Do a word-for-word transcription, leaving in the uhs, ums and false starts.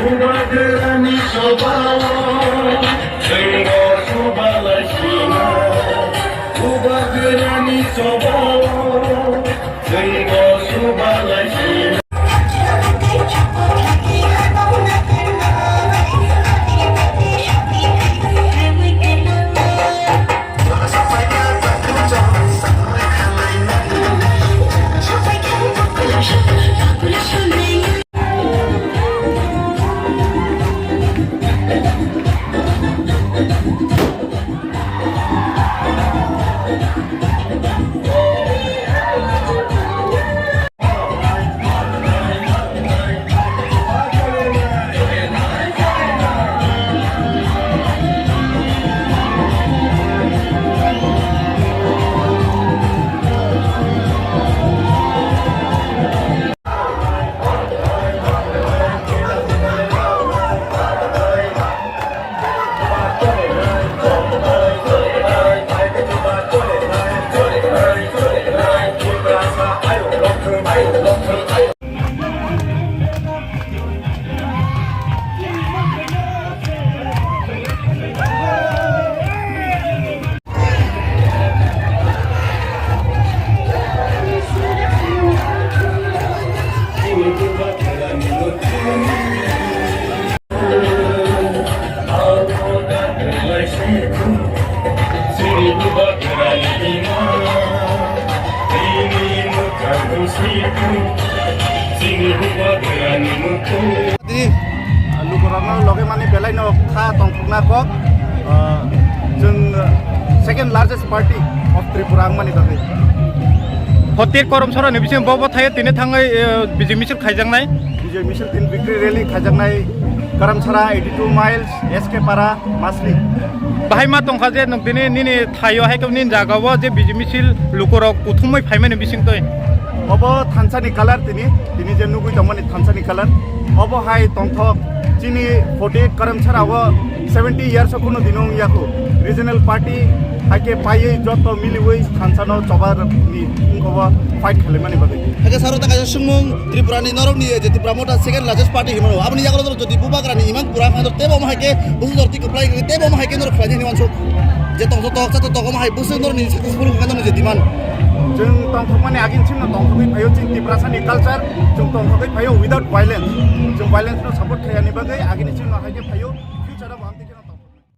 Bubagrani sobao, chwngbo subalaisina. Bubagrani sobao, chwngbo subalaisina. Tini, ah, lukurokno loge mani belai no kha tongthokna kok, ah, chwng, ah, second largest party of Tripura wngmani bagwi. Hotir Karamchara ni bisingo bo bo thaio tini thangwi, eh, bijoi misil khaijaknai. Bijoi misil tini victory rally khaijaknai Karamchara eighty two miles, S K Para, Masli. Bahai ma tongkha je nwng tini nini thaio hai khe nini jaga o je bijoi misil lukurok kuthumwi phaimani bisingtwi. Obo thansa ni colour tini, tini je nugwi tongmani thansa ni colour. Obo hai tongthok chini forty Karamchara o seventy years o kunu dino wngya kho. Regional party hai khe paiwi joto miliwi thansa no choba ni wngkha o fight khalaimani bagwi. Hakhe saro ta kaisa swngmung Tripura ni norok ni je Tipra Motha second largest party hinmano. Aboni yagulo norok jodi Bubagra ni imang pura khan tebo mo hai khe busu dor ti kwplai tebo mo hai khe norok khlai ni hinwi wansuk. Je tongthok toksa to tokma hai busu norok ni successful khan je demand. Chwng tongthokmani agin chimno tongthokwi phaio chini Tiprasa ni culture, chwng tongthokwi phaio without violence. Chwng violence no support khayani bagwi agini chimno hai khe phaio future o baham